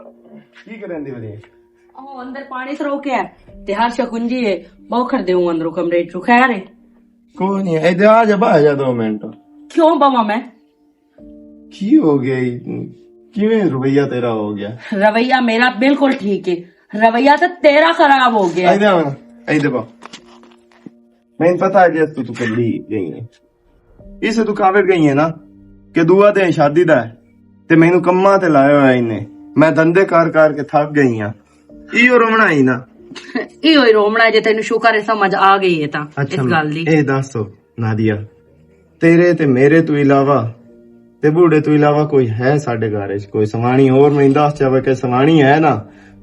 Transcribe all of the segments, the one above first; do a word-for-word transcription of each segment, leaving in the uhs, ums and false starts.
کی کرن دی ودی؟ او اندر پانی سرو کے ہے، تے ہر شا کنجی ہے، بوکھر دے ہوں اندروں کمرے چوں۔ خیر ہے؟ کوئی نہیں، اے دے آ جا، باہر جا دو منٹ۔ کیوں باواں میں؟ کی ہو گیا ای؟ کیویں رویہ تیرا ہو گیا؟ رویہ میرا بالکل ٹھیک ہے، رویہ تو تیرا خراب ہو گیا۔ اے دے آ، اے دے با۔ میں پتہ ہے جس تو تو کلی گئی ہے۔ اس تو کاوڑ گئی ہے نا کہ دعا تے شادی دا ہے۔ تے مینوں کماں تے لایا ہویا اینے۔ میں دندے کار کار کے تھک گئی ہاں۔ ایہو رومنا ہی نا۔ ایہو ہی رومنا ہے جے تینوں شکر ہے سمجھ آ گئی ہے تاں اس گل دی۔ اے دس نادیا، تیرے تے میرے تو علاوہ تے بوڑھے تو علاوہ کوئی ہے ساڈے گھر وچ کوئی سوانی؟ اور میں دس چاہے کہ سوانی ہے نا،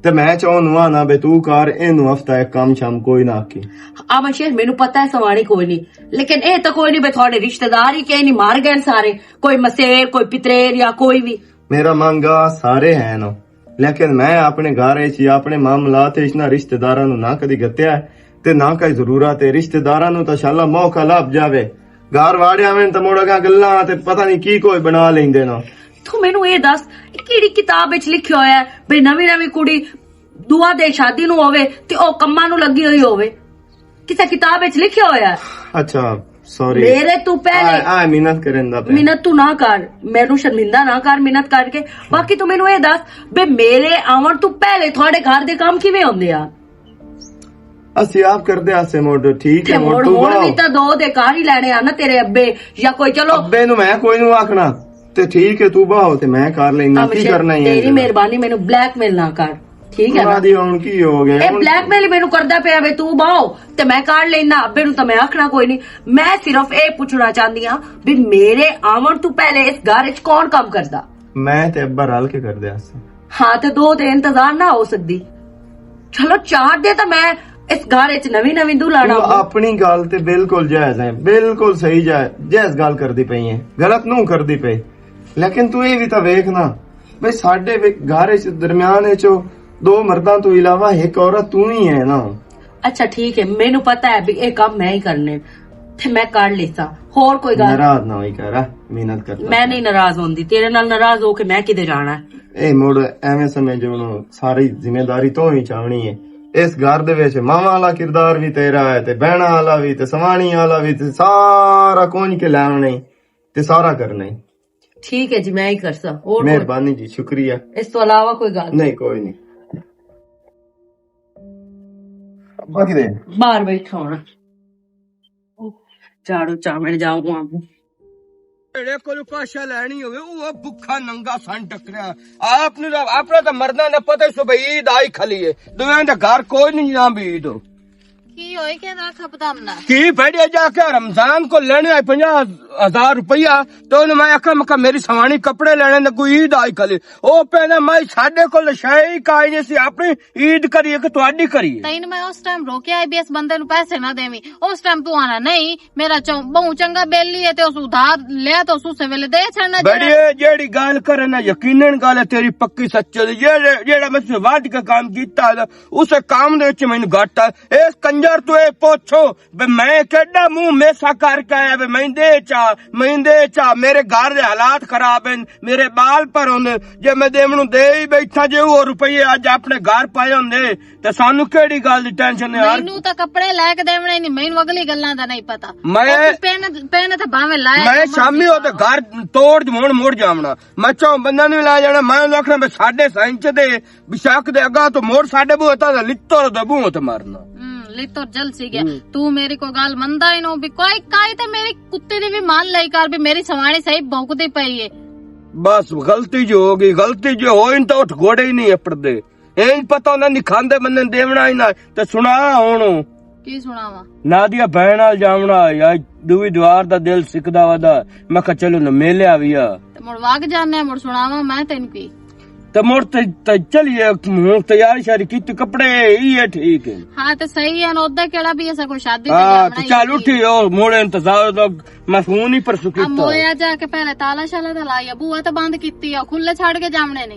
تے میں چاہوں نواں نہ بے تو کار اینوں ہفتہ ایک کم شام کوئی نہ آکھی۔ آ بشیر، مینوں پتہ ہے سوانی کوئی نہیں، لیکن اے تاں کوئی نہیں بے تھوڑے رشتہ دار ہی کہیں نہیں مر گئے سارے، کوئی مسیر، کوئی پتریر یا کوئی بھی۔ میرا منگا سارے ہیں نا، لیکن میں اپنے گھر وچ یا اپنے معاملات وچ نہ رشتہ داراں نوں نہ کدی گتیا ہے، تے نہ کئی ضرورت ہے۔ رشتہ داراں نوں تاں شالا موقع لب جاوے، گھر واڑے آویں تاں موڑا گا گلاں تے پتہ نہیں کی کوئی بنا لیندے نا۔ تو مینوں اے دس، اے کیڑی کتاب وچ لکھیا ہویا ہے بھئی نویں نویں کڑی دعا دے شادی نوں ہووے تے او کماں نوں لگی ہوئی ہووے؟ کسے کتاب وچ لکھیا ہویا ہے؟ اچھا، سوری۔ میرے تو پہلے آ، آ محنت کرن دا پیا۔ محنت تو نہ کر، مینوں شرمندہ نہ کر محنت کر کے۔ باقی تو مینوں اے دس بے میرے آون تو پہلے تھوڑے گھر دے کام کیویں ہوندے آ؟ اسی آپ کردے آسے موڈ، ٹھیک ہے، تے موڈ ہن، تو ہن باؤ۔ بھی تاں دو دے کار ہی لینے آ نا تیرے ابے یا کوئی، چلو۔ ابے نو میں کوئی نو آکھنا، تے ٹھیک ہے، تو باؤ تے میں کر لینا، کی کرنا ہی ہے تیری مہربانی، مینوں بلیک میل نہ کر، ٹھیک ہے نا؟ دی ہن کی ہو گیا؟ اے بلیک میل ہی مینوں کردا پیا وے، تو باؤ تے میں کر لینا، ابے نو تاں میں آکھنا کوئی نہیں۔ میں صرف اے پوچھنا چاہندی ہاں بھی میرے آون تو پہلے اس گھر وچ کون کام کردا؟ میں تے ابا رل کے کردے آسے۔ ہاں، تے دو تے انتظار نہ ہو سکدی۔ چلو، چار دے تاں میں اس گھر وچ نویں نویں دلہن تو آؤں۔ اپنی گل تے بالکل جائز ہے، بالکل صحیح جائز، جائز گل کردی پئی ہے، غلط نو کردی پئی۔ لیکن تو یہ بھی تاں ویکھ نا، بھئی ساڈے وچ گھر وچ درمیان وچ دو مرداں تو علاوہ ایک عورت تو ہی ہے نا۔ اچھا ٹھیک ہے، مینوں پتہ ہے بھی اے کام میں ہی کرنے، تے میں کر لیسا۔ ہور کوئی گل؟ ناراض نہ ہوئی کر، آ، محنت کرتا میں نہیں ناراض ہوندی، تیرے نال ناراض ہو کے میں کدے جانا ہے؟ اے مڑ ایویں سمجھ ہن ساری ذمہ داری تو ہی چاونی ہے۔ اس گھر دے وچ ماواں والا کردار بھی تیرا ہے، تے بہناں والا بھی، تے سوانی والا بھی، تے سارا کونج کے لیونا ہی، تے سارا کرنا ہی۔ ٹھیک ہے جی، میں ہی کرسا۔ اور کوئی؟ مہربانی جی، شکریہ۔ اس تو علاوہ کوئی گل؟ نہیں، کوئی نہیں۔ ابا کدے؟ باہر بیٹھا ہونا۔ جھاڑو چاوݨ جاؤں آں۔ جیڑے کولوں کاشا لینی ہووے، او بھکھا ننگا سن ٹکریا۔ آپ نوں تاں، اپنا تاں مرداں دا پتہ ہی سو بھئی عید آئی کھلی ہے۔ دویاں دے گھر کوئی نہیں جاں بھی عید ہو۔ کی ہوئی کہ نہ کھپدا منا؟ کی بڑے جا کے رمضان کو لینے آئے پنجاہ ہزار روپیہ، تو انہوں میں آکھا، میں کہا، میری سوانی کپڑے لینے نے کوئی عید آئی کھلی۔ او پہلے میں ساڈے کول شے ہی کائی نہیں سی، اپنی عید کریے کہ تہاڈی کریے؟ تین میں اس ٹائم روکیا ہے بھی اس بندے نوں پیسے نہ دیویں۔ اس ٹائم تو آنا نہیں، میرا چاؤ-، بہوں چنگا بیلی ہے تے اس ادھار لیا تے اس اسے ویلے دے چھڑنا جڑا۔ بڑی اے جیڑی گل کرے نا، یقیناً گل ہے تیری پکی سچ ہے۔ جیڑے، جیڑا میں تسے وڈ کے کام کیتا ہے، اسے کام دے وچ مینوں گھاٹا ہے۔ اس کنجر تو اے پوچھو، بے میں کیڈا منہ میسا کر کے آیا، بے میں دے چا، میں دے چا، میرے گھر دے حالات خراب ہیں، میرے بال پر ہوندے، جے میں دیونوں دے ہی بیٹھا، جے وہ روپیے اج اپنے گھر پائے ہوندے، تے سانو کیڑی گل دی ٹینشن ہے یار؟ مینوں تاں کپڑے لے کے دیونے نہیں، مینوں اگلی گلاں دا نہیں پتا۔ میں او پین، پین تے باویں لائے میں شامی او تے گھر توڑ مڑ مڑ جاونا۔ میں چاہوں بندہ نہیں لا جانا، میں انہوں آکھنا، بے ساڈے سائنچ دے بشک دے اگاں تو مور ساڈے بوہے تاں لتر دے بوہے تے مارنا۔ ہوں، لتر جل سی گیا۔ ہوں۔ تو میری کوئی گل مندا ہی نو، بھی کوئی کائی تے میری کتے دی بھی مان لئی کر، بھی میری سوانے صحیح بھونکدی پئی ہے۔ بس غلطی جو ہو گئی، غلطی جو ہوئی نا تو اٹھ گھوڑے ہی نہیں اپڑدے۔ این پتہ نہ نکھاندے بندے دیونا ہی نہ، تے سنا ہن۔ کی سناواں؟ نادیا بہن نال جاونا یا دوی دوار دا دل سکدا ودا۔ میں کہا، چلو نہ میلے آویا۔ تے مڑ وگ جانے، مڑ سناواں میں تینوں کی؟ تے مڑ تے، تے چلیے، ہن تیاری شاری کیتی، کپڑے ہی ہے، ٹھیک ہے۔ ہاں، تے صحیح ہے، اودا کیڑا بھی ایسا کوئی شادی تے ہاں، جاونا تے ہی چل ہے۔ اٹھی، او مڑ انتظار دا، میں فون ہی پرسوں کیتا۔ مویا جا کے پہلے تالا شالا تے لایا، بوا تے بند کیتی آ، کھلے چھڑ کے جاونے نے۔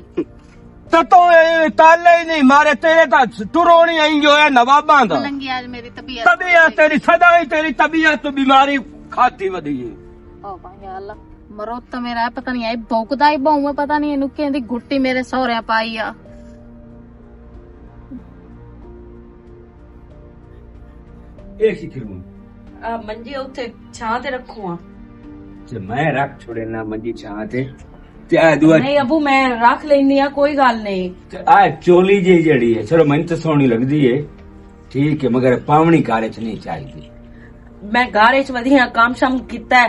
تے تو اے تالے ہی نہیں مارے، تیرے تاں ٹرونی آئی جو ہے نواباں دا۔ ملنگی آج میری طبیعت طبیعت تیری سدا ہی تیری طبیعت تو بیماری کھاتی ودی ہے۔ او بھائی اللہ، مرو تو میرا پتہ نہیں آئی بھوکدا ہی بہوں ہے، پتہ نہیں اینوں کہیں دی گٹی میرے سہرے پائی آ۔ اے کی کروں؟ آ، منجی اتھے چھاں تے رکھو ہاں۔ تے میں رکھ چھوڑے نا منجی چھاں تے۔ تے آ دعا نہیں ابو، میں رکھ لیندی ہاں، کوئی گل نہیں۔ تے آ چولی جی جڑی ہے، چلو، مینوں تے سوہنی لگدی ہے، ٹھیک ہے، مگر پاونی گھر اچ نہیں چاہیدی۔ میں گھر اچ ودی ہاں، کام شام کیتا ہے،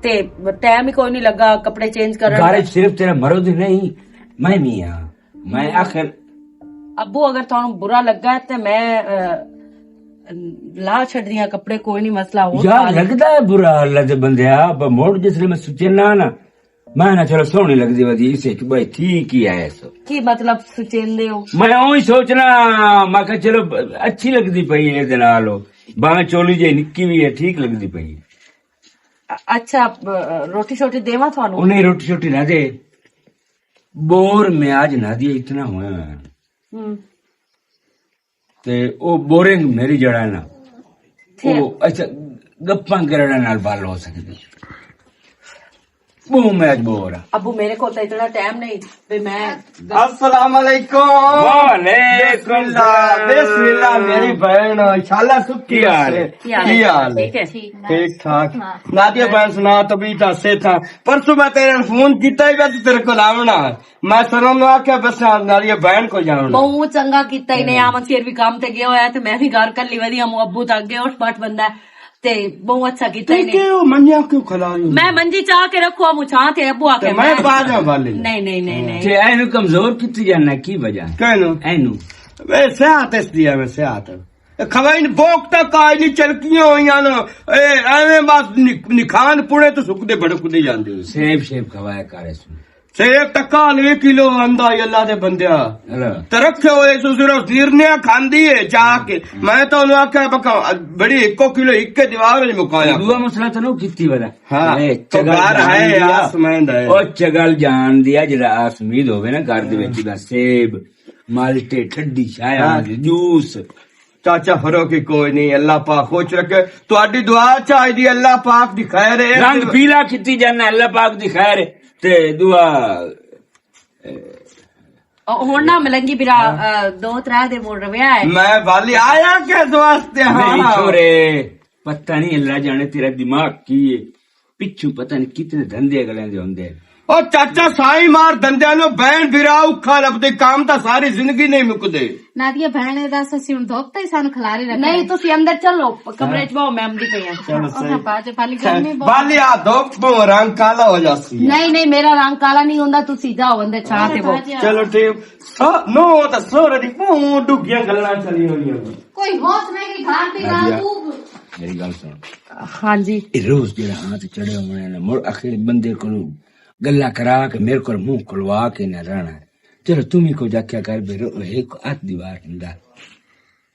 تے ٹائم ہی کوئی نہیں لگا کپڑے چینج کرن گھر دا۔ اچ صرف تیرا مرد ہی نہیں، میں بھی ہاں۔ میں آخر ابو، اگر تانوں برا لگا ہے تے میں، آ، لا چھڈدی ہاں کپڑے، کوئی نہیں مسئلہ، ہور یار، پا لے۔ لگدا ہے برا اللہ دے بندیا، پر موڑ جس لے میں سوچے نہ نا، میں نہ چلو سوہنی لگدی ودی اسے کہ بھائی ٹھیک ہی آیا سو۔ کی مطلب سوچیندے ہو؟ میں اوہی سوچنا، میں کہا چلو اچھی لگدی پئی ہے دے نال او، باویں چولی جے نکی بھی ہے، ٹھیک لگدی پئی ہے۔ ا-، اچھا، ب-، روٹی شوٹی دیواں تھانوں؟ انہیں روٹی شوٹی نہ دے، بور میں آج نہ دیا اتنا ہویا ہے۔ ہوں۔ تے او بورنگ میری جڑا ہے نا، ٹھیک۔ او اچھا، گپاں کرنے نال بال ہو سکدی۔ بہوں میں اج بور ہاں۔ ابو، میرے کول تاں اتنا ٹائم نہیں بھی میں السلام علیکم۔ وعلیکم بسم اللہ، السلام۔ بسم اللہ، میری بہن، انشاءاللہ سکھی کی حال ہے؟ ہے؟ کی حال ہے؟ ٹھیک ہے۔ ٹھیک ٹھاک۔ نادیہ بہن سنا، طبیعت سے تھا؟ پرسوں میں تیرے فون کیتا ہی، میں تیرے کو لاونا۔ میں سنم نو آکھیا، بس نال یہ بہن کو جاؤں۔ بہوں چنگا کیتا ہی نے، آمد شیر بھی کام تے گیا ہویا تے میں بھی گھر کلی ودی ہم، ابو تک گیا، اٹھ پٹ بندہ ہے، تے بہوں اچھا کیتا ہی نے۔ کیوں منجا کیوں کھلا رہی ہوں؟ میں منجی چاہ کے رکھو، ہم چھاں تے ابو آکھیا میں پا جاؤں والے۔ نہیں، نہیں، نہیں، نہیں۔ تے اینو کمزور کیتی جانا، کی وجہ؟ کہنو؟ اینو۔ اے صحت اس دی ہے، میں صحت۔ اے کھوائن بوک تک آئی نہیں، چلکیاں ہوئیاں نا۔ اے ایویں بس نک-، نکھان پڑے تو سکدے بڑکدے جاندے ہو۔ سیب شیب کھوایا کر اس نوں۔ سیب ٹکا نوے کلو آندا ہے اللہ دے بندیا۔ اللہ۔ تے رکھے ہوئے سو صرف زیرنیاں کھاندی ہے جا کے۔ میں تو انہوں آکھیا بکا بڑی ایکو کلو ایک کے دیوار وچ مکایا۔ دعا مسئلہ تو نو کیتی والا۔ ہاں، اے تو چگل گھر جان ہے، دیا۔ آس مند ہے۔ او چگل جان دیا، جڑا آس امید ہوے نا گھر دے وچ دا سیب، مالٹے، ٹھڈی شایا، ہاں۔ جوس۔ چاچا فرو کی کوئی نہیں، اللہ پاک خوش رکھے۔ تہاڈی دعا چاہیدی، اللہ پاک دی خیر ہے۔ رنگ پیلا کیتی جانا، اللہ پاک دی خیر ہے۔ تے دعا۔ او ہن نہ ملنگی برا، آ، دو ترے دے مڑ رویا ہے۔ میں والی آیا کس واسطے؟ ہاں۔ نہیں چھوڑے، پتہ نہیں اللہ جانے تیرا دماغ کی ہے۔ پچھوں پتہ نہیں کتنے دھندے اگلے دے ہوندے۔ او چاچا سائیں مار دھندے نو بہن برا اوکھا لبدے، کام دا ساری زندگی نہیں مکدے۔ نادیہ بہن اے دس اسی ہن دھوپ تے سانو کھلارے رکھنا۔ نہیں، تسی اندر چلو، کمرے چ بہو، میں آمدی پئی ہاں۔ چلو صحیح۔ اوکھا پا جے، پالی گرمی بہت۔ بالی آ دھوپ بہو رنگ کالا ہو جاسی ہے۔ نہیں، نہیں، میرا رنگ کالا نہیں ہوندا، تسی جاؤ اندر چھاں تے بہو۔ چلو ٹھیک۔ سو-، نو تے سوہرے دی بہوں ڈگیاں گلاں چلی ہوئیاں۔ کوئی ہوش نہیں کہ گھر دی رات نادیہ، تو۔ میری گل سن۔ ہاں جی۔ اے روز جڑا ہاتھ چڑھے ہونے نے، مڑ آخر بندے کولوں گلاں کرا کے میرے کول منہ کھلوا کے نہ رہنا ہے۔ چلو تم ہی کچھ آکھیا کر، بے رو-، ایک ہاتھ دیوار ہوندا۔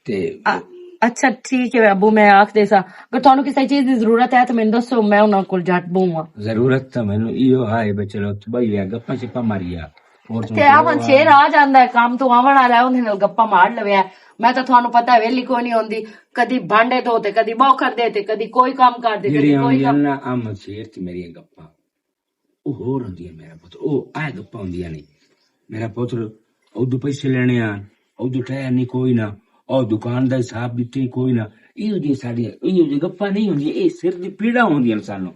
تے آ-، اچھا ٹھیک ہے ابو، میں آکھ دے سا، اگر تانوں کسے چیز دی ضرورت ہے تو مینوں دسو، میں انہاں کول جٹ بہوں ہاں۔ ضرورت تاں مینوں ایہو ہا ہے، بے چلو، بھائی، گپاں شپاں ماری آ۔ اور تم تے چلو آون آ۔ شیر آ جاندا ہے، کام تو آون والا ہے، اوندے نال گپاں مار لوے۔ میں تاں تانوں پتہ ہے، ویلی کوئی نہیں ہوندی، کدی بانڈے دو تے کدی بوکھر دے تے کدی کوئی کام کر دے، کدی جڑیاں کوئی ہوندیاں کام۔ نا، احمد شیر تے میری گپاں، او ہور ہوندیاں، میرا پتر، او آئے گپاں ہوندیاں نہیں۔ میرا پتر، ادو پیسے لینے آن، ادو ٹایا نہیں کوئی نہ، او دکان دا حساب دتے ہی کوئی نہ۔ ایہو جی ساڈیاں، ایہو جی گپاں نہیں ہوندیاں، اے سر دی پیڑاں ہوندیاں سانوں۔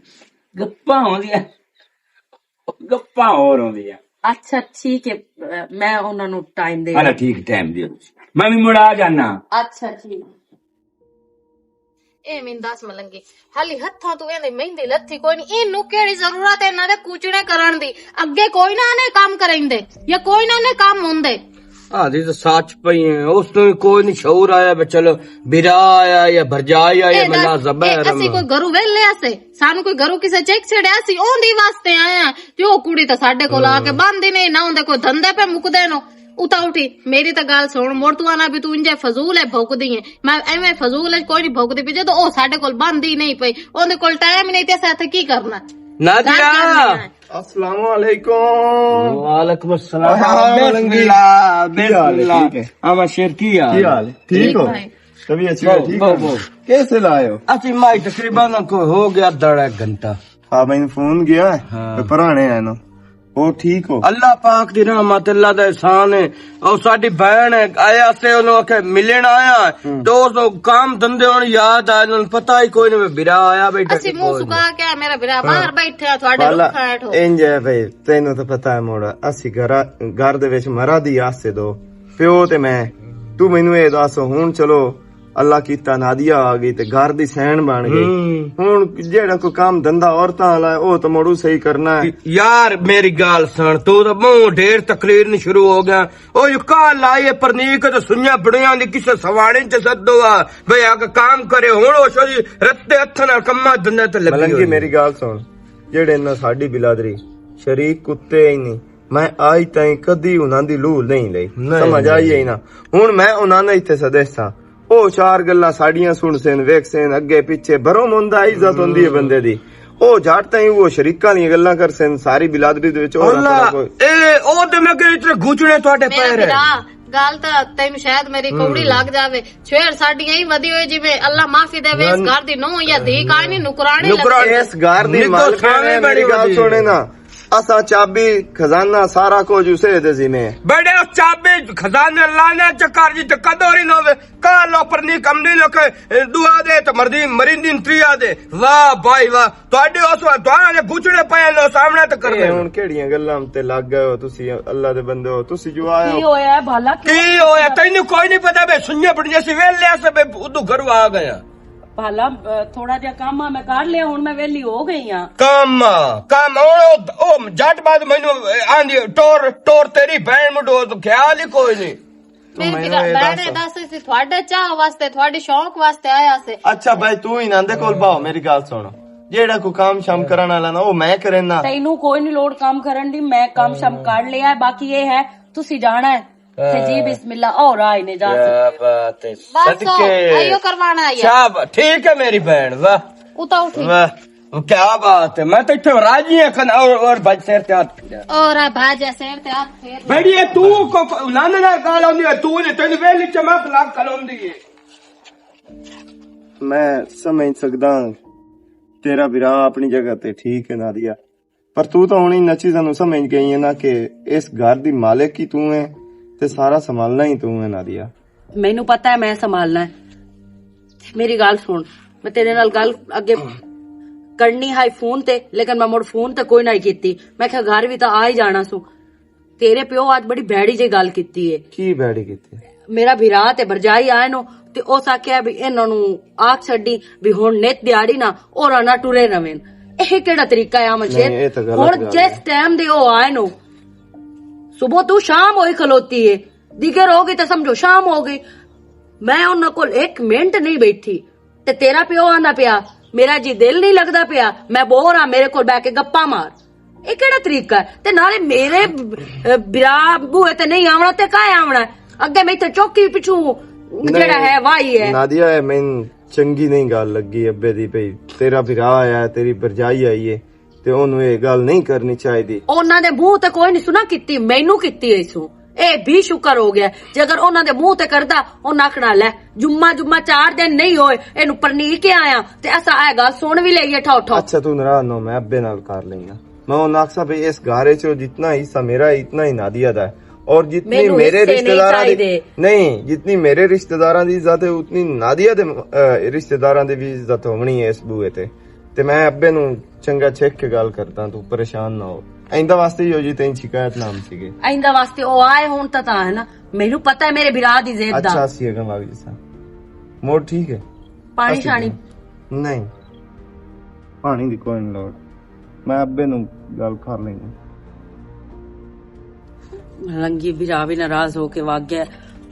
گپاں ہوندیاں، گپاں ہور ہوندیاں۔ اچھا، ٹھیک ہے، میں انہاں نوں ٹائم دے ہاں، ٹھیک، ٹائم دیو۔ میں بھی مڑ آ جانا۔ اچھا، ٹھیک۔ اے مین دس ملنگی، حالی ہتھاں تو ایندے مہندی لتھی کوئی نہیں۔ اینوں کیڑی ضرورت ہے انہاں دے کوچڑے کرن دی؟ اگے کوئی نہ نے کام کریندے یا کوئی نہ نے کام ہوندے۔ آدھی تو سچ پئی ہے، اس نوں بھی کوئی نہیں شعور آیا، بے چلو برا آیا یا بھرجائی آیا، اے میں دس، لازم اے ہے اسی کوئی گھروں ویلے آسے؟ سانوں کوئی گھروں کسے چیک چھڑیا سی، اوندی واسطے آئے ہیں۔ تے او کڑی تے ساڈے کول آ کے بند ہی نہیں، نہ اوندے کوئی دھندے پہ مکدے نو۔ اتا اٹھی، میری تے گل سن، مڑ تو آنا بھی تو انجے فضول ہے، بھوک دی ہے۔ میں ایویں فضول ہے، کوئی نہیں بھوک دی پئی، جدوں او ساڈے کول بند ہی نہیں پئی، اوندے کول ٹائم ہی نہیں تے اساں اتھے کی کرنا؟ نادیہ! گل کرنی ہے۔ السلام علیکم۔ وعلیکم السلام۔ ہاں، بسم اللہ، بسم اللہ۔ کی حال ہے؟ ٹھیک ہے۔ آما شیر، کی حال ہے؟ کی حال ہے؟ ٹھیک ہو؟ بھائی۔ طبیعت ٹھیک ہے؟ بہو، بہو۔ کیسے لائے ہو؟ اچھی مائی تقریباً کو ہو گیا ڈیڑھ ایک گھنٹہ۔ ہاں، میں فون گیا ہے۔ ہاں۔ تے پرانے آئے نا۔ او ٹھیک ہو؟ اللہ پاک دی رحمت، اللہ دا احسان ہے۔ او ساڈی بہن ہے، آیا سے انہوں آکھیا ملن آیا ہے۔ ہوں۔ تو اس کام دھندے ہن یاد آئے، انہوں پتہ ہی کوئی نہیں، میرا برا آیا بیٹھا اسی کہ منہ کوئی سکا نہیں۔ کے میرا برا ہاں۔ باہر بیٹھے آ، تھوڑے والا لوکاں ہیٹھ ہو۔ انج ہے بھائی، تینوں تو پتہ ہے موڑا، اسی گھر، گھر دے وچ مرا دی آس سے دو، پیو تے میں، تو مینوں اے دس ہن چلو، اللہ کیتا نادیہ آ گئی تے گھر دی سین بن گئی۔ ہوں۔ ہن جیڑا کوئی کام دھندا عورتاں والا ہے، او تو مڑو صحیح کرنا ہے۔ یار، میری گال سن، تو تو منہ ڈھیر تقریر نہیں شروع ہو گیا۔ او یو کال آئی ہے پرنیک تے سنیا بڑیاں دی کسے سواڑے چ سدو آ، بھئی آ کے کام کرے، ہن او شو جی رتے ہتھ نال کماں دھندے تے لگی ملنگی ہوئی۔ میری گال سن، جیڑے انہاں ساڈی بلادری شریک کتے ہی نہیں، میں آج تائیں کدی انہاں دی لوہ نہیں لئی۔ نہیں، سمجھ آئی نہیں۔ ہے نا؟ ہن میں انہاں نے اتھے سدے ساں۔ او چار گلاں ساڈیاں سن سن، ویکھ سن، اگے پیچھے بھرو مندا عزت ہوندی ہے بندے دی۔ او جٹ تائیں وہ شریکاں دی گلاں کر سن، ساری بلادری دے وچ او اللہ، نہ کوئی۔ اے، او تے میں کہ اتنے گھچڑے تہاڈے میرا پیر ہے۔ بھرا، گل تاں تینوں شاید میری کوڑی لگ جاوے۔ چھوڑ ساڈیاں ہی ودی ہوئی جی میں اللہ معافی دے وے، اس گھر دی نو یا دھی کائنی نکرانے لگے۔ اس گھر دی مالکن ہے، میری گل سنے نا۔ اساں چابی، خزانہ، سارا کچھ اسے دے ذمے۔ بڑے اس چابی خزانے لانے چکر جی تے کدو ری نوے۔ کال لو پرنی کم نہیں لو کہ دعا دے تے مردی مریندی تریا دے۔ واہ بھائی واہ، تہاڈے اس وقت دعا دے گچڑے پے لو سامنے تے کر دے۔ ہن کیڑیاں گلاں تے لگ گئے ہو تسی، اللہ دے بندے ہو، تسی جو آئے ہو۔ کی ہویا ہے بھالا؟ کی ہویا؟ تینوں کوئی نہیں پتا بے سنیے بڑی جیسی ویل لے سے بے ادو گھرو آ گیا۔ بھالا، تھوڑا جہا کام آ، میں کر لیا، ہن میں ویلی ہو گئی ہاں۔ کام آ، کام آ، او، او جٹ بعد مینوں آندی، ٹور، ٹور تیری بہن مڈو، تو خیال ہی کوئی نہیں۔ میرے بھرا، بہن دس سی، تھوڑے چاہ واسطے، تھوڑے شوق واسطے آیا سے۔ اچھا بھائی، تو ہی ناندے کول باو، میری گل سن۔ جیڑا کوئی کام شام کرن والا نا، او میں کرنا۔ تینوں کوئی نہیں لوڑ کام کرن دی، میں کام شام کر لیا ہے، باقی یہ ہے، تسی جانا ہے۔ تے جی بسم اللہ، اور آئی نے جا سی۔ کیا بات ہے، بس صدقے۔ ایو کروانا ہے۔ شاباش، ٹھیک ہے میری بہن، واہ۔ اتاؤ ٹھیک۔ واہ، کیا بات ہے، میں تو اتنے راضی ہاں کھنا۔ اور، اور بھائی سر تے ہاتھ پھیرا۔ اور آ بھاجا سر تے ہاتھ پھیر۔ بڑی ہے تو کو، کو، نانے نال گال آندی ہے، تو نے تینوں ویلی چمک لاگ کلوندی ہے۔ میں سمجھ سکدا ہاں، تیرا بھرا اپنی جگہ تے ٹھیک ہے نادیا، پر تو تاں ہن انہاں چیزاں نوں سمجھ گئی ہے نا کہ اس گھر دی مالک ہی تو ہے تے سارا سنبھالنا ہی تو ہے نادیا۔ مینوں پتہ ہے میں سنبھالنا ہے۔ میری گل سن، میں تیرے نال گل اگے کرنی ہائی فون تے، لیکن میں مڑ فون تے کوئی نہ کیتی۔ میں کہا گھر بھی تاں آ ہی جانا سو۔ تیرے پیو آج بڑی بھیڑی جی گل کیتی ہے۔ کی بھیڑی کیتی؟ میرا بھرا تے بھرجائی آئے نو، تے اس آکھیا بھی انہاں نوں آکھ چھڈی بھی ہن نت دیہاڑی نہ اور نہ ٹرے رہن۔ اے کیڑا طریقہ ہے احمد شیر؟ نہیں، اے تاں غلط ہن گل جس ہے۔ ٹائم دے او آئے نو، صبح تو شام ہوئی کھلوتی ہے، دیگر ہو گئی تے سمجھو شام ہو گئی۔ میں انہاں کول ایک منٹ نہیں بیٹھی۔ تے تیرا پیو آندا پیا، میرا جی دل نہیں لگدا پیا، میں بور ہاں، میرے کول بہ کے گپاں مار۔ اے کیڑا طریقہ ہے؟ تے نالے میرے، اے، برا بوئے تے نہیں آونا تے کائے آونا ہے؟ اگے میں تے چوکی پچھوں جڑا ہے واہی ہے۔ نادیا، اے میں چنگی نہیں گل لگی ابے دی، بھئی تیرا بھرا آیا ہے، تیری بھرجائی آئی ہے، تے اونوں اے گل نہیں کرنی چاہیدی۔ انہاں دے منہ تے کوئی نہیں سنا کیتی، مینوں کیتی ہے سو۔ اے بھی شکر ہو گیا، جے اگر انہاں دے منہ تے کردا، انہاں آکھنا، "لے، جمعہ، جمعہ چار دن نہیں ہوئے، اینوں پرنی کے آیا، تے اساں اے گل سن وی لئی ہے، ٹھاؤ، ٹھاؤ۔" اچھا، تو ناراض نہ ہو، میں ابے نال کر لینا۔ میں انہاں آکھساں بھی اس گھر وچ جتنا حصہ میرا ہے، اتنا ہی نادیہ دا ہے۔ اور جتنی میرے رشتہ داراں دی، نہیں، جتنی میرے رشتہ داراں دی عزت ہے، اتنی نادیہ دے، اے، رشتہ داراں دی بھی عزت ہونی ہے اس بوئے تے۔ تے میں ابے نوں چنگا چھک کے گل کردا، تو پریشان نہ ہو۔ آئندہ واسطے ہی ہو جی، تیں شکایت نہ ہم سیگے۔ آئندہ واسطے او آئے ہون تا تا ہے نا، مینوں پتہ ہے میرے بھرا دی ضد دا۔ اچھا، اسی اگن لگ جسا۔ موڑ ٹھیک ہے؟ پانی اسی شانی؟ نہیں، پانی دی کوئی نہیں لوڑ۔ میں ابے نوں گل کر لینا۔ رنگی بھرا بھی ناراض ہو کے وگ گیا۔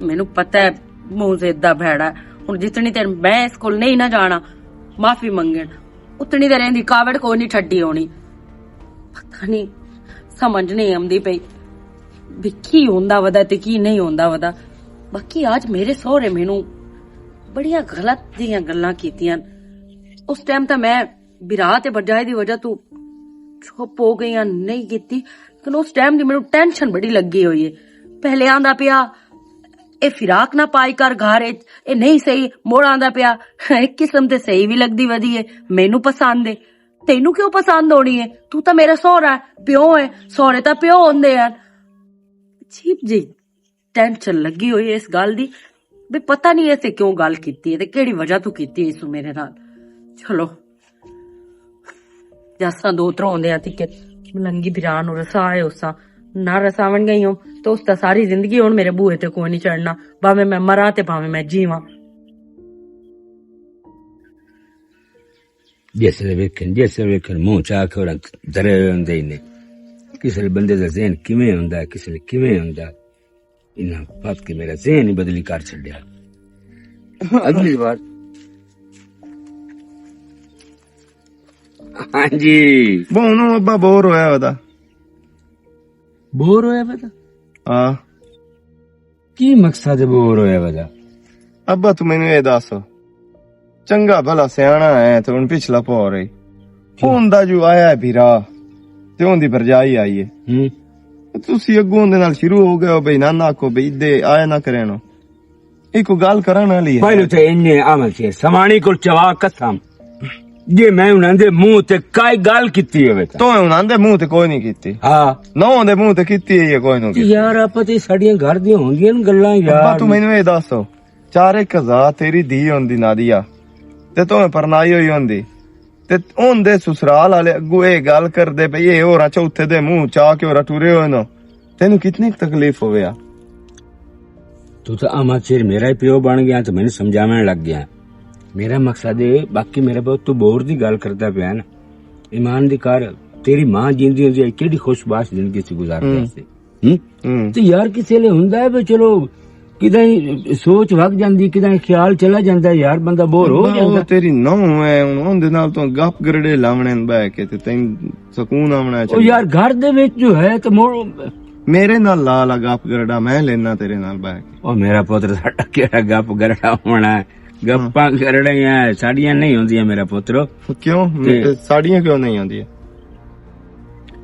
مینوں پتہ ہے منہ ضد دا بھیڑا ہے۔ ہن جتنی دیر میں اس کول نہیں نہ جانا، معافی منگن، اتنی دیر ایندی کاوڑ کوئی نہیں ٹھڈی ہونی۔ پتہ نہیں، سمجھ نہیں آندی پئی بھی کی ہوندا ودا تے کی نہیں ہوندا ودا۔ باقی آج میرے سہرے مینوں بڑیاں غلط جیاں گلاں کیتیاں۔ اس ٹائم تاں میں بھرا تے بھرجائی دی وجہ تو چپ ہو گئی ہاں، نہیں کیتی، لیکن اس ٹائم دی مینوں ٹینشن بڑی لگی ہوئی ہے۔ پہلے آندا پیا، "اے فراق نہ پائی کر گھر اچ، اے نہیں صحیح"، مڑ آندا پیا، "ایک قسم تے صحیح وی لگدی ودی ہے، مینوں پسند ہے۔" تینوں کیوں پسند ہونی ہے؟ تو تاں میرا سہرا ہے، پیو ہے، سہرے تاں پیو ہوندے ہیں۔ عجیب جی ٹینشن لگی ہوئی ہے اس گل دی، بھی پتہ نہیں ایسے کیوں گل کیتی ہے تے کیڑی وجہ تو کیتی ہے اس میرے نال۔ چلو، جاساں دو ترا ہوندے آ تے کہ ملنگی بھرا نوں رسا آئے اساں، نہ رساون گئی ہوں تے اس دا ساری زندگی ہن میرے بوہے تے کوئی نہیں چڑھنا، بھاویں میں مراں تے بھاویں میں جیواں۔ جس لے ویکھن، جس لے ویکھن، منہ چا کے اور درے ہوئے ہوندے ہی نے۔ کس لے بندے دا ذہن کیویں ہوندا ہے، کس لے کیویں ہوندا ہے۔ انہاں پت کے میرا ذہن ہی بدلی کر چھڈیا۔ اگلی بار۔ ہاں جی۔ بہنو ابا بور ہویا ودا۔ بور ہویا ودا؟ ہاں۔ کی مقصد ہے بور ہویا ودا؟ ابا تو مینوں اے دس، چنگا بھلا سیاݨا ہے تے ہن پچھلا پور ہے۔ ہن دا جو آیا ہے بھرا تے ہن دی بھرجائی آئی ہے۔ ہوں۔ تسی اگوں دے نال شروع ہو گئے ہو بھئی نہ نہ کو بھئی دے آیا نہ کرینو۔ ایک گل کرن والی ہے۔ پہلو تے انہیں عمل سے سوانی کول چوا قسم۔ جے میں انہاں دے منہ تے کائی گل کیتی ہوئے تاں۔ تو انہاں دے منہ تے کوئی نہیں کیتی۔ ہاں۔ نہ انہاں دے منہ تے کیتی ہے یہ کوئی نہیں کیتی۔ یار، آپ تے ساڈیاں گھر دیاں ہوندیاں نے گلاں یار۔ ابا، تو مینوں اے دس، چار ایک ہزار تیری دھی ہوندی نادیا، تے تو پرنائی ہوئی ہوندی، تے اون دے سسرال والے اگو اے گل کردے پئی، اے ہور چوتھے دے منہ چا کے ہور ٹرے ہوئے نو۔ تینوں کتنی تکلیف ہویا؟ تو تے احمد شیر میرا ہی پیو بن گیا تے مینوں سمجھاوݨ لگ گیا۔ میرا مقصد اے، باقی میرے بہت تو بور دی گل کردا پیا نا۔ ایمان دی کر، تیری ماں جیندی ہوندی ہے، کیڑی خوش باش زندگی سی گزاردا ہوں۔ سی۔ ہوں؟ ہوں۔ تے یار کسے لے ہوندا ہے بھی چلو، کداں سوچ وگ جاندی، کداں خیال چلا جاندا ہے یار، بندہ بور ہو ابا، جاندا۔ او تیری نو ہے، ہن اون دے نال تو گپ گرڑے لاونے بہ کے تے تین سکون آونا او چاہیے۔ یار، گھر دے وچ جو ہے تے مڑ میرے نال لا لا گپ گرڑا، میں لینا تیرے نال بہ کے۔ او میرا پتر، ساڈا کیڑا گپ گرڑا ہونا ہے؟ گپاں گرڑیاں ساڈیاں نہیں ہوندیاں میرا پتر۔ کیوں؟ تے ساڈیاں کیوں نہیں ہوندیاں؟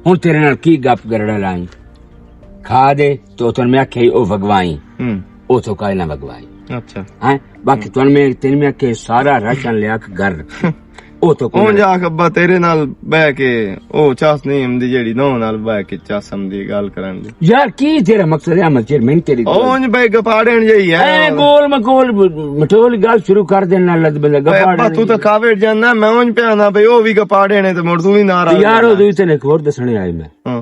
ہن تیرے نال کی گپ گرڑا لائیں؟ کھا دے تو تن میں آکھیا او وگوائی۔ ہوں۔ او تو کائے نہ وگوائی۔ اچھا۔ ہیں؟ باقی تن میں، تن میں آکھیا سارا راشن لیا کے گھر۔ او تو کوئی اون جا کے ابا تیرے نال بہ کے او چاس نہیں ہمدی جیڑی نو نال بہ کے چاس ہمدی گل کرن دی۔ یار، کی تیرا مقصد ہے احمد چیئرمین تیری گل؟ اون بھائی گپاڑن جئی ہے۔ اے گول مکول مٹول گل شروع کر دینا لد بندہ اے ابا، گپاڑن تو جئی۔ تو کاوڑ جانا، میں اون پہ آنا بھائی، او بھی گپاڑن ہے تے مڑ تو بھی ناراض یار، او ہونا۔ دوئی تیرے ایک ہور دسنے آئی میں۔ ہاں۔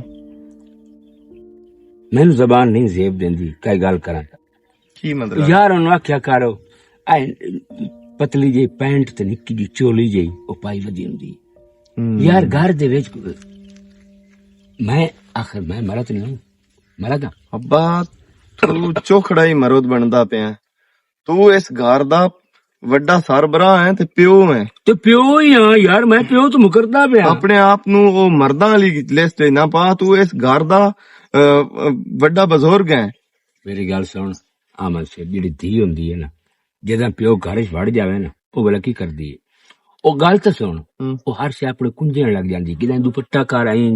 مینوں زبان نہیں زیب دیندی، کئی گل کراں۔ کی مطلب؟ یار، انہوں آکھیا کرو، اے پتلی جی پینٹ تے نکی جی چولی جی، او پائی ودی ہوندی۔ ہوں۔ یار، گھر دے وچ میں، آخر میں مرد نہیں ہوں، مرد ہاں۔ ابا، تو چوکھڑا ہی مرد بندا پیا۔ تو اس گھر دا وڈا سربراہ ہے تے پیو ہے۔ تے پیو ہی ہاں یار، میں پیو تو مکردا پیا۔ اپنے آپ نو او مرداں والی لسٹ وچ نہ پا، تو اس گھر دا، اے، اے، وڈا بزرگ ہے۔ میری گل سن، آمد سے جڑی دھی ہوندی ہے نا، جداں پیو گھر وچ وڑ جاوے نا، او بلا کی کردی ہے؟ او گل تے سن، ہوں۔ او ہر شے اپنے کنجن لگ جاندی، کداں دوپٹہ کر آئیں،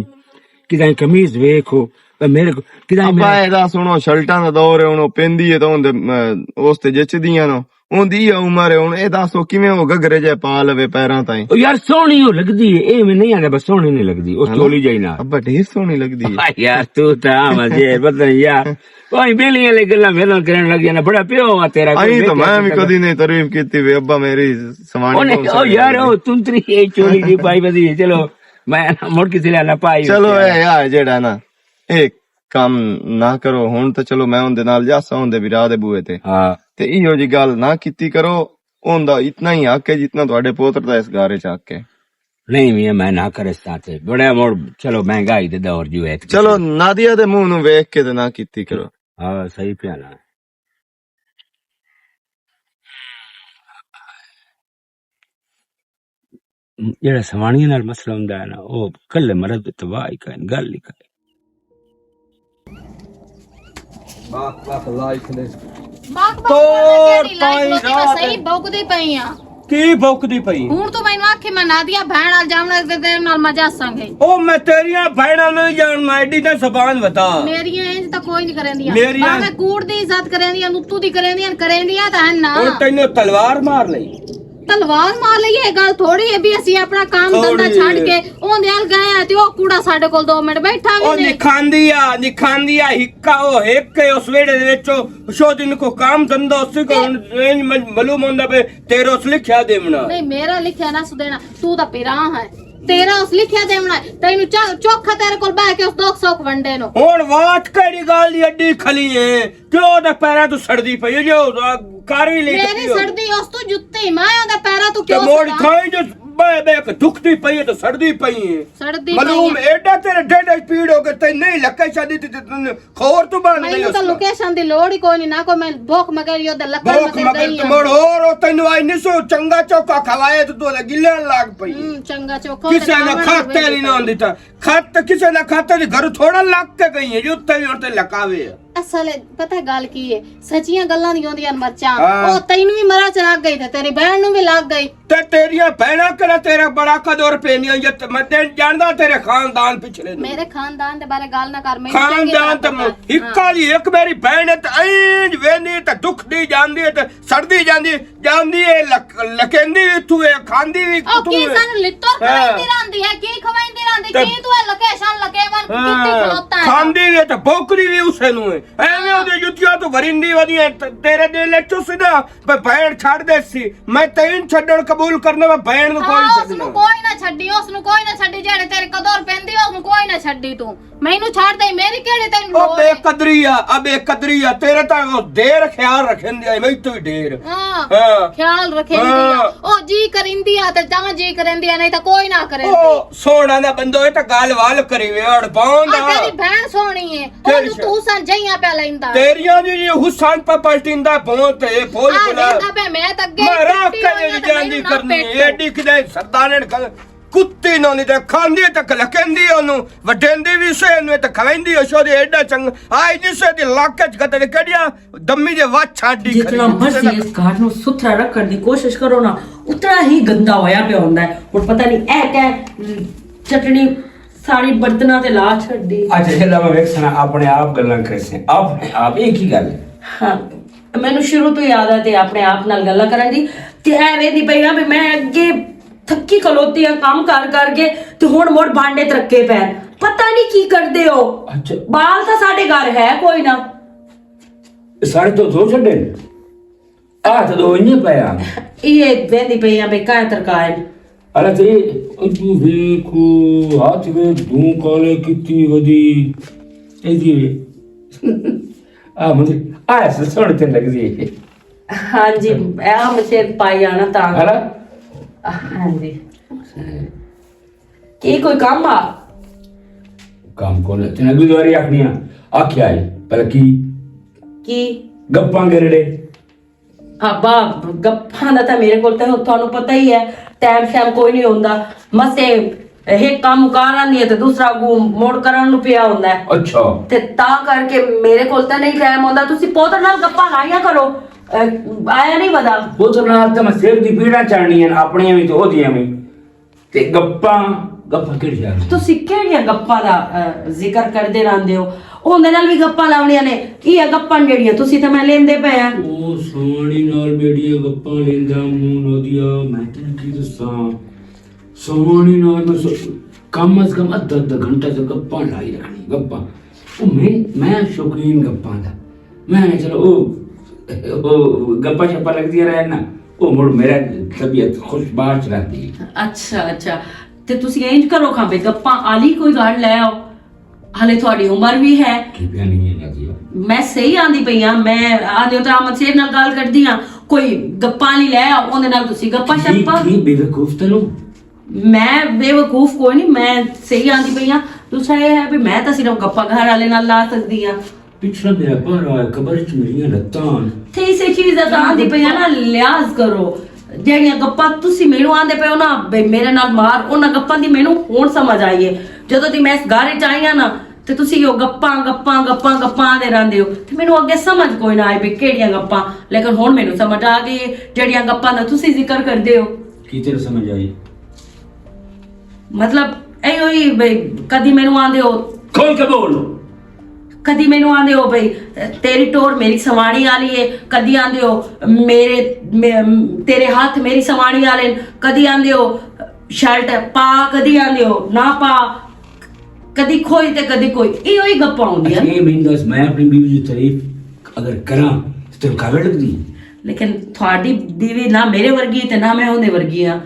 کداں قمیض ویکھو، اے میرے کو، کداں ابا میرے اے دا سنو، شرٹاں دا دور ہے، ہن او پیندی ہے تاں اون دے، اے، اس تے جچدیاں نو۔ اون دی اے عمر ہے، ہن اے دس او کیویں او گھگرے جے پا لوے پیراں تائیں۔ او یار سوہنی او لگدی ہے، اے میں نہیں آندا بس سوہنی نہیں لگدی، او ہے نا؟ چولی جائی نال۔ ابا ڈھیر سوہنی لگدی ہے۔ آہ، یار تو تاں مزے بدل یار۔ کوئی بیلیاں لے گلاں میلاں کرن لگ جانا، بڑا پیو ہوا تیرا، کوئی ایں تو بیٹھا میں بھی بیٹھا کدی نہیں تعریف کیتی وے، ابا میری سوانی اونے، بہت او سوہنی یار، لگدی۔ او تنتری اے چولی دی پائی ودی ہے، چلو، میں مڑ کسی لے نہ پائی چلو، ودی ہے۔ اے یار، جیڑا نا، اے کم نہ کرو۔ ہن تے چلو، میں اون دے نال جاساں، اون دے ویرا دے بوئے تے۔ ہاں۔ تے ایہو جی گل نہ کیتی کرو، اون دا اتنا ہی حق ہے جتنا تہاڈے پوتر دا اس گھر وچ حق ہے۔ نہیں میاں، میں نہ کر اس طرح تے۔ بڑے مڑ، چلو، مہنگائی دے دور جو ہے تے چلو، کسی نادیہ دے منہ نوں ویکھ کے تے نہ کیتی کرو۔ ہاں، صحیح پیا نا۔ جڑا سوانیاں نال مسئلہ ہوندا ہے نا، او کلے مرد تے تباہ ہی کرن، گل ہی کرن۔ واہ، واہ، اللہ ہی کھلے۔ واہ، واہ، توڑ واہ، کیڑی لائٹ پائی لوٹی رات۔ صحیح بھوکدی پئی آں۔ کی بھوکدی پئی؟ ہن تو مینوں آکھے میں نادیہ بھین نال جاونا تے تیرے نال مزہ سانگے۔ او میں تیریاں بھیناں نال جان، میں ایڈی تے زبان ودا۔ میریاں انج تاں کوئی نہیں کریندیاں۔ میریاں بھاویں کوڑ دی عزت کریندیاں، نتو دی کریندیاں، کریندیاں تاں ہن نا۔ او تینوں تلوار مار لئی۔ تلوار مار لئی، یہ گل تھوڑی ہے بھی اسی اپنا کام دھندا تھوڑی چھڈ ہے۔ کے اون دے ال گئے آ تے او کوڑا ساڈے کول دو منٹ بیٹھا وی او نہیں۔ نکھاندی آ، نکھاندی آ، ہکا او ہک ہے اس ویڑے دے وچ او شو دن کو کام دھندا اسی کو تے ہن انج مج-، معلوم ہوندا پے تیرا اس لکھیا دیونا۔ نہیں، میرا لکھیا نہ سدینا، تو دا پیرا ہے۔ تیرا اس لکھیا دیونا ہے، تینوں چا-، چوکھا تیرے کول بہ کے اس دکھ سوکھ ونڈے نو۔ ہن وات کیڑی گل دی اڈی کھلی ہے؟ کیوں دے پیراں تو سڑدی پئی ہے؟ جو کار وی لے میری سڑدی اس تو جُتی، میں اودے پیراں تو تے کیوں موڑ سڑاں؟ تھائی جو بے بے کے دکھدی پئی ہے تے سڑدی پئی ہے۔ سڑدی پئی معلوم ہے۔ ایڈا تیرے ڈیڈ وچ پیڑ ہو کے تے نہیں لکے شادی تے تے توں خور تو بن گئی مینوں اس تاں دا۔ لوکیشن دی لوڑ ہی کوئی نہیں، نہ کوئی میں بھوک مگر یو دے لکڑ بھوک مگر مگر گئی تو ہاں۔ موڑ ہور او تینوں آئی نہیں سو چنگا چوکا کھوائے تے تو گلے لگ پئی۔ ہوں، چنگا چوکا کسے نہ کھاتے نہیں نہ ہوندی تا۔ خط تے کسے نہ کھاتے دی گھر تھوڑا لگ کے گئی ہے، جو تئی ہن تے لکاوے ہے۔ اصل پتہ گل کی ہے، سچیاں گلاں دی ہوندیاں مرچاں۔ ہاں۔ او تینوں وی مرچ لگ گئی تے تیری بہن نوں وی لگ گئی۔ تے تیریاں بہناں کرا تیرا بڑا قدر پیندیاں، یہ تے میں تے جاندا تیرے خاندان پچھلے نوں۔ میرے خاندان دے بارے گل نہ کر، میں چنگی طرح خاندان تے پتہ ہے۔ ہکا ہاں۔ دی ایک میری بہن ہے تے اینج ویندی تے دکھ دی جاندی ہے تے سڑدی جاندی۔ جاندی اے لک-، لکیندی وی اتھوں اے، کھاندی وی او اتھوں کی اے۔ سن لتر ہاں۔ کھوائندی رہندی ہے، کی کھوائندی رہندی، تے کی تو اے لوکیشن لکیون کیتی ہاں۔ کھلوتا ہے؟ کھاندی وی تے بھوکدی وی اسے نوں اے۔ ایویں ہاں۔ اودی جتیاں تو وریندی ودی اے، تے تیرے دل اچ اس دا پہ بین چھڑ دے سی۔ میں تین چھڈن قبول کرنا، میں بین نوں کوئی ہاں، اس نوں چھڈنا۔ کوئی نہ چھڈی، اس نوں کوئی نہ چھڈی، جیڑے تیرے قدر پیندی، اس نوں کوئی نہ چھڈی تو۔ مینوں چھڈ دے، میری کیڑی تینوں او لوڑ بے ہے؟ قدری آ، آ بے قدری آ، تیرے تاں او دیر خیال رکھن دی آ، میں تو ڈیر۔ ہاں، ہاں۔ خیال رکھن دی آ۔ ہاں۔ او جی کریندی آ تے تاں جی کریندی آ، نہیں تاں کوئی نہ کریندی۔ او سونا دا بندو اے تاں گل وال کری وے، اڑ پاؤں آ دا۔ تیری بہن سونی ہے، او کیڑی جو شے؟ تو حسن جہیاں پہ لیندا۔ تیریاں دی یہ حسن پہ پلٹیندا بہت ہے، بھول آ بلا۔ لیندا پہ میں تاں اگے میں راہ ٹٹی ہوئی کرے آ تے جاندی مینوں نہ کرنی، پیٹو۔ ایڈی کدے سردارن کل کتے نوں نہیں تے کھاندی تے کلکیندی اونوں، وڈیندی وی سے اونوں تے کھویندی او شودی ایڈا چنگ، آئی جسے دی لاکے چ کتے کڑیا دمی دے وچ چھاڈی جتنا کھڑی۔ مرضی اس گھر نوں ستھرا رکھن دی کوشش کرو نا، اتنا ہی گندا ہویا پیا ہوندا ہے۔ ہن پتہ نہیں اے کہہ چٹنی ساری برتناں تے لا چھڈی۔ اچھا، جلا میں ویکھ سنا اپنے آپ گلاں کرسے، اپنے آپ، اے کی گل ہے؟ ہاں، مینوں شروع تو یاد ہے تے اپنے آپ نال گلاں کرن دی، تے اے ویندی پئی آں بھی میں اگے تھکی کھلوتی آں کم کر کر کے، تے ہن مڑ بانڈے ترکے پے۔ پتہ نہیں کی کردے ہو۔ اچھا۔ بال تاں ساڈے گھر ہے کوئی نہ۔ ساڈے تو دو چھڈے نے۔ آ تے دو انجے پے آ۔ یہ ویندی پئی آں بے کائیں ترکائیں۔ الا تے اجو ویکھو، ہاتھ وے دوں کالے کیتی ودی۔ اے جی وے۔ آ مجھے آ سن تے لگ دی۔ ہاں جی، اے مشین پائی آنا تاں۔ ہلا؟ ہاں جی۔ کی کوئی کام آ؟ کام کون ہے؟ تینا بھی دواری آکھنی آ۔ آکھیا ہے، پر کی؟ کی؟ گپاں گرڑے۔ ابا، گپاں دا تاں میرے کول تاں تانوں پتہ ہی ہے، ٹائم شائم کوئی نہیں ہوندا۔ مسے ایک کام مکار آندی ہے تے دوسرا اگوں مڑ کرن نوں پیا ہوندا ہے۔ اچھا۔ تے تاں کر کے میرے کول تاں نہیں ٹائم ہوندا۔ تسی پوتر نال گپاں لائیاں کرو۔ اے، آیا نہیں ودا؟ پوتر نال تاں میں سر دی پیڑاں چڑھنی ہیں، اپنیاں وی تے اودیاں وی۔ تے گپاں، گپاں کیڑیاں؟ تسی کیڑیاں گپاں دا، اے، ذکر کردے رہندے ہو؟ اوندے نال وی گپاں لاونیاں نے۔ ایہہ گپاں جیڑیاں تسی تے میں لیندے پئے آں۔ او سوہنی نال میڈیاں گپاں لیندا منہ نودیا، میں تینوں کی دساں؟ سوہنی نال میں سو-، کم از کم ادھا ادھا گھنٹہ تے گپاں لائی رکھنی، گپاں۔ او میں، میں شوقین گپاں دا۔ میں چلو او، او گپاں شپاں لگدیاں رہن نا، او مڑ میرا طبیعت خوش باش رہندی ہے۔ اچھا، اچھا۔ تے تسی انج کرو کھاں بے گپاں آلی کوئی گھر لے آؤ۔ حالے تہاڈی عمر وی ہے۔ کی پیا نہیں ہے نازیہ؟ میں صحیح آندی پئی آں، میں آندے تے احمد شیر نال گل کردی آں، کوئی گپاں آلی لے آؤ، اوندے نال تسی گپاں کی، شپاں۔ کی بے وقوف تینوں؟ میں بے وقوف کوئی نہیں، میں صحیح آندی پئی آں۔ دوسرا یہ ہے بھی میں تاں صرف گپاں گھر والے نال لا سکدی آں۔ پچھلا میرا پہر آیا، قبر وچ میریاں لتاں ہن۔ تے اسے چیز دا تاں آندی پئی آں نا، لحاظ کرو۔ جیڑیاں گپاں تسی مینوں آندے پئے ہو نا، بے میرے نال مار، انہاں گپاں دی مینوں ہن سمجھ آئی ہے۔ جدوں دی میں اس گھر وچ آئی آں نا، تے تسی او گپاں، گپاں، گپاں، گپاں آندے رہندے ہو۔ تے مینوں اگے سمجھ کوئی نہ آئی بے کیڑیاں گپاں، لیکن ہن مینوں سمجھ آ گئی ہے، جیڑیاں گپاں دا تسی ذکر کردے ہو۔ کی تیرے سمجھ آئی؟ مطلب، ایہو ہی بھئی، کدی مینوں آندے ہو۔ کھول کے بول۔ کدی مینوں آندے ہو بھئی، تیری ٹور میری سواݨی والی ہے، کدی آندے ہو میرے، مے-، تیرے ہاتھ میری سواݨی والے نے، کدی آندے ہو شرٹ پا، کدی آندے ہو نہ پا، کدی کوئی تے کدی کوئی، ایہو ہی گپاں ہوندیاں۔ اچھا، یہ مینوں دس، میں اپنی بیوی دی تعریف اگر کراں تے تینوں کاوڑ لگدی؟ لیکن تھوڑی بیوی نہ میرے ورگی تے نہ میں اوندے ورگی ہاں۔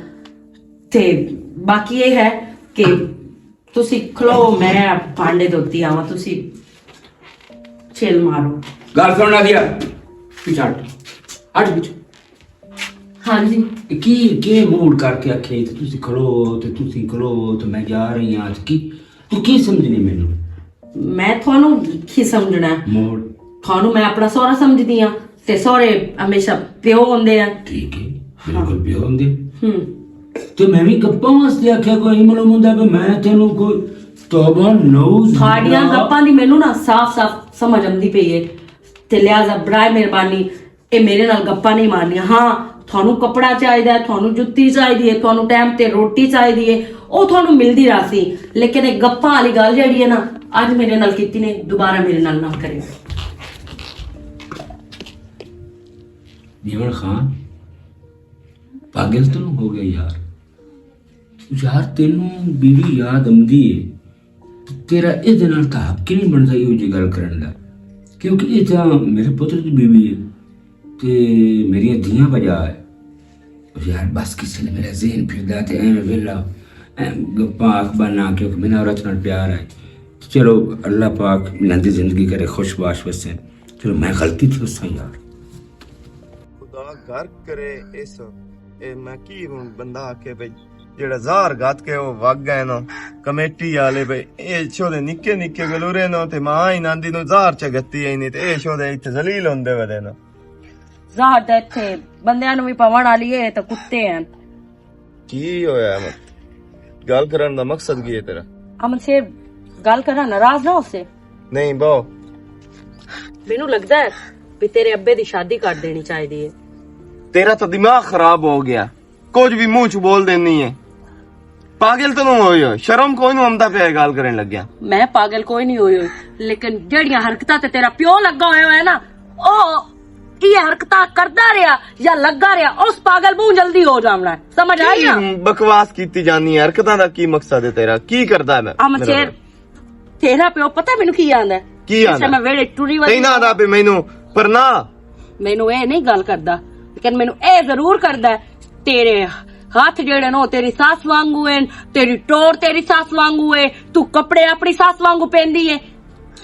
تے باقی یہ ہے کہ تسی کھلو، میں بھانڈے دھوتی آواں، تسی چل مارو۔ گل سن نادیا، پیچھے ہٹ، ہٹ پیچھے۔ ہاں جی۔ یہ کی، کی موڈ کر کے آکھے تے تسی کھلو، تے تسی کھلو، تے میں جا رہی ہاں، تے کی، تو کی سمجھنی مینوں؟ میں تھانوں کی سمجھنا ہے؟ موڈ۔ تھانوں میں اپنا سہرا سمجھدی ہاں، تے سہرے ہمیشہ پیو ہوندے ہیں۔ ٹھیک ہے، بالکل پیو ہوندے۔ ہوں۔ تے میں بھی گپاں واسطے آکھیا کوئی ملو مندا کہ میں تینوں کوئی توبہ نعوذ باللہ۔ تھاڑیاں گپاں دی مینوں نا صاف صاف سمجھ آندی پئی ہے۔ تے لہذا برائے مہربانی اے میرے نال گپاں نہیں مارنیاں۔ ہاں، تھانوں کپڑا چاہیدا ہے، تھانوں جُتی چاہیدی ہے، تھانوں ٹائم تے روٹی چاہیدی ہے، او تھانوں ملدی رہسی۔ لیکن اے گپاں والی گل جیڑی ہے نا، اج میرے نال کیتی نے، دوبارہ میرے نال نہ کرے۔ دیوان خان، پاگل تو نہ ہو گیا یار؟ یار، تینوں بیوی یاد آمدی ہے، تے تیرا اے دے نال تاں حق ہی نہیں بندا ایہو جی گل کرن دا، کیونکہ اے تاں میرے پتر دی بیوی ہے تے میریاں دھیاں بجا ہے۔ او یار، بس کسے نے میرا ذہن پھردا تے ایویں ویلا، ایویں گپاں آکھ بن نہ، کیونکہ میرا عورت نال پیار ہے۔ چلو، اللہ پاک انہاں دی زندگی کرے، خوش باش وسے۔ چلو، میں غلطی تھی اساں یار۔ خدا غرق کرے اس۔ اے میں کی ہن بندہ آکھے بھئی، جیڑا زہر گھت کے او وگ گئے نا، کمیٹی والے بھئی، اے چھوڑے نکے نکے گلورے نا، تے ماں انہاں دی نو زہر چ گتی ہے نہیں، تے اے چھوڑے اتھے ذلیل ہوندے ودے نا۔ زہر تے اتھے بندیاں نو وی پاون والی ہے، تے کتے ہیں۔ کی ہویا احمد؟ گل کرن دا مقصد کی ہے تیرا؟ امن شیر، گل کرنا ناراض نہ ہوسے۔ نہیں، بہو۔ مینوں لگدا ہے بھی تیرے ابے دی شادی کر دینی چاہیدی ہے۔ تیرا تو دماغ خراب ہو گیا، کچھ بھی منہ چ بول دینی ہے۔ پاگل تو نہ ہوئی ہوئی، شرم کوئی نہ آمدا پیا گل کرن لگیا۔ میں پاگل کوئی نہیں ہوئی ہوئی، لیکن جڑیاں حرکتاں تے تیرا پیو لگا ہویا ہے نا، او یہ حرکتاں کردا رہیا یا لگا رہیا، اس پاگل بہت جلدی ہو جاونا ہے۔ سمجھ آئی نا؟ بکواس کیتی جانی ہے، حرکتاں دا کی مقصد ہے تیرا؟ کی کردا ہے میں؟ امن میرا شیر، بھائی۔ تیرا پیو پتہ مینوں کی آندا ہے؟ کی آندا؟ میں ویڑے ٹری والی تینا آندا پہ مینوں، پر نہ۔ مینوں اے نہیں گل کردا، لیکن مینوں اے ضرور کردا ہے، تیرے ہاتھ جڑے نو تیری ساس وانگو ہیں، تیری ٹور تیری ساس وانگو ہے، تو کپڑے اپنی ساس وانگو پہندی ہے۔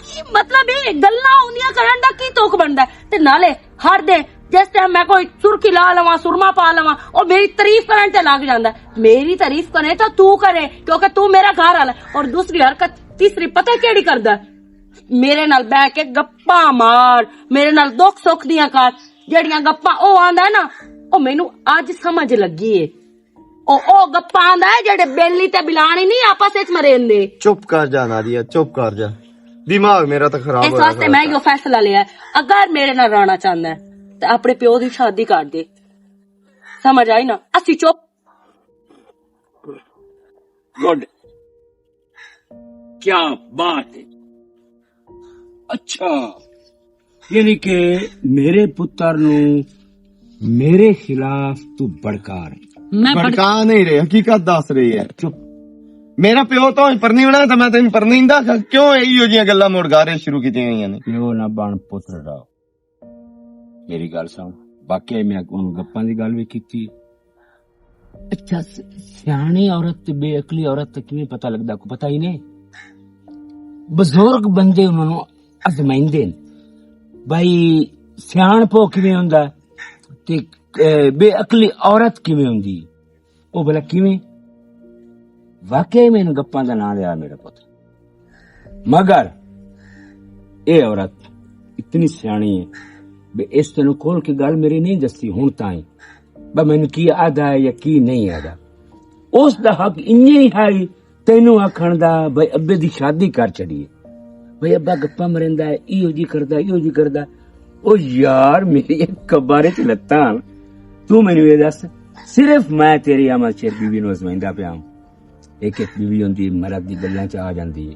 کی مطلب اے گلاں اوندیاں کرن دا کی توک بندا ہے؟ تے نالے ہر دے جس ٹائم میں کوئی سرخی لا لواں، سرما پا لواں، او میری تعریف کرن تے لگ جاندا ہے۔ میری تعریف کرے تو تو کرے، کیونکہ تو میرا گھر والا ہے۔ اور دوسری حرکت، تیسری پتہ کیڑی کردا ہے؟ میرے نال بہ کے گپاں مار، میرے نال دکھ سکھ دیاں کر۔ جڑیاں گپاں او آندا ہے نا، او مینوں اج سمجھ لگی ہے۔ او، او گپاں آندا ہے جڑے بیلی تے بلانی نہیں آپس وچ مریندے۔ چپ کر جا نادیا، چپ کر جا۔ دماغ میرا تو خراب اس ہویا واسطے کھڑا میں تھا۔ یو فیصلہ لیا ہے، اگر میرے نال رہنا چاہندا ہے تے اپنے پیو دی شادی کر دے۔ سمجھ آئی نا؟ اسی چپ۔ گڈ، کیا بات ہے۔ اچھا، یعنی کہ میرے پتر نو میرے خلاف تو بھڑکا رہی۔ میں بھڑکا نہیں رہے، حقیقت دس رہی ہے۔ چپ۔ میرا پیو تو پرنی ہونا تھا، میں تین پرنی دا کیوں ایہو جیاں گلاں مڑ گا رہے شروع کیتیاں ہوئیاں نے؟ پیو نہ بن پتر راو۔ میری گل سن، واقعی میں انہوں گپاں دی گل بھی کیتی۔ اچھا، س-، سیاݨی عورت تے بے عقلی عورت تے کیویں پتہ لگدا؟ کوئی پتہ ہی نہیں۔ بزرگ بندے انہاں نوں ازمائندے نے۔ بھائی، سیاݨ پو کیویں ہوندا تے، اے، بے عقلی عورت کیویں ہوندی؟ او بھلا کیویں؟ واقعی میں ان گپاں دا نام لیا میرا پتر۔ مگر اے عورت اتنی سیاݨی ہے، بے اس تینوں کھول کے گل میری نہیں دسی ہن تائیں، بے مینوں کی آدھا ہے یا کی نہیں آدھا۔ اس دا حق انجے ہی ہے تینوں آکھݨ دا، بھئی ابے دی شادی کر چھڑیے۔ بھئی ابا گپاں مریندا ہے، ایہو جی کردا، ایہو جی کردا۔ او یار، میری ایک کبارے چ لتاں۔ تو مینوں یہ دس، صرف میں تیری آمد شیر بیوی نوں ازمائندا پیا ہوں۔ ایک ایک بیوی ہوندی، مرد دی گلاں چ آ جاندی ہے۔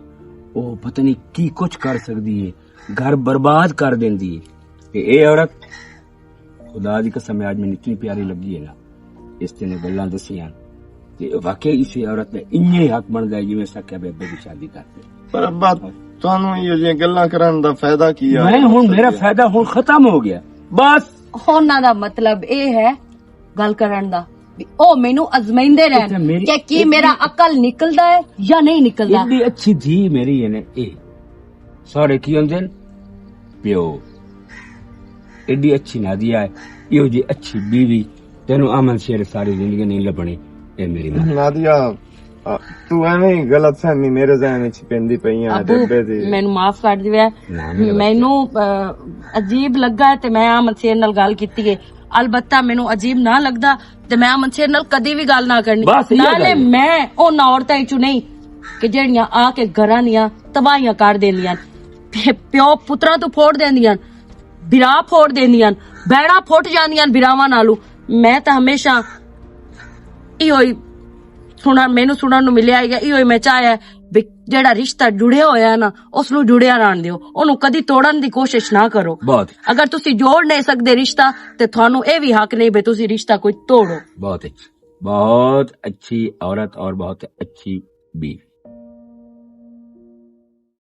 او پتہ نہیں کی کچھ کر سکدی ہے، گھر برباد کر دیندی ہے۔ تے اے عورت، خدا دی قسم ہے، اج مینوں اتنی پیاری لگی ہے نا، اس تے نے گلاں دسیاں۔ تے واقعی اس عورت نے انجے حق بندا ہے جویں سکیا بے ابے دی شادی کر دے۔ پر ابا، تانوں یہ جیاں گلاں کرن دا فائدہ کی ہے؟ میں ہن، میرا فائدہ ہن ختم ہو گیا۔ بس۔ ہن دا مطلب اے ہے گل کرن دا، بھی او مینوں ازمائندے رہن اچھا، میری کہ کی ایک میرا عقل نکلدا ہے یا نہیں نکلدا۔ ایڈی اچھی دھی میری ہے نا، اے سارے کی ہوندے نے؟ پیو۔ ایڈی اچھی نادیہ ہے، ایہو جی اچھی بیوی، تینوں امن شیر ساری زندگی نہیں لبھنی۔ اے میری ماں۔ نادیہ، آ، تو ایویں ہی غلط فہمی میرے ذہن وچ پیندی پئی ہے، ابو، ڈبے دی۔ مینوں معاف کر دیوے۔ نہ، میرے بچے۔ مینوں، آ، عجیب لگا تے میں امن شیر نال گل کیتی ہے۔ البتہ مینوں عجیب نہ لگدا تے میں امن شیر نال کدی وی گل نہ کرنی۔ بس، ایہو نالے گل ہے۔ میں انہاں عورتاں وچوں نہیں کہ جہڑیاں آ کے گھراں دیاں تباہیاں کر دیندیاں، پی-، پیو پتراں تو پھوڑ دیندیاں، بھرا پھوڑ دیندیاں، بہناں پھٹ جاندیاں بھراواں نالوں۔ میں تاں ہمیشہ ایہو ہی سنن، مینوں سنن نوں ملیا ہے، ایہو ہی میں چاہیا ہے بھی جہڑا رشتہ جڑیا ہویا ہے نا، اس نوں جڑیا رہن دیو، اونوں کدی توڑن دی کوشش نہ کرو۔ بہت۔ اگر تسی جوڑ نہیں سکدے رشتہ، تے تھانوں اے وی حق نہیں بھی تسی رشتہ کوئی توڑو۔ بہت اچھی، بہت اچھی عورت اور بہت اچھی بیوی۔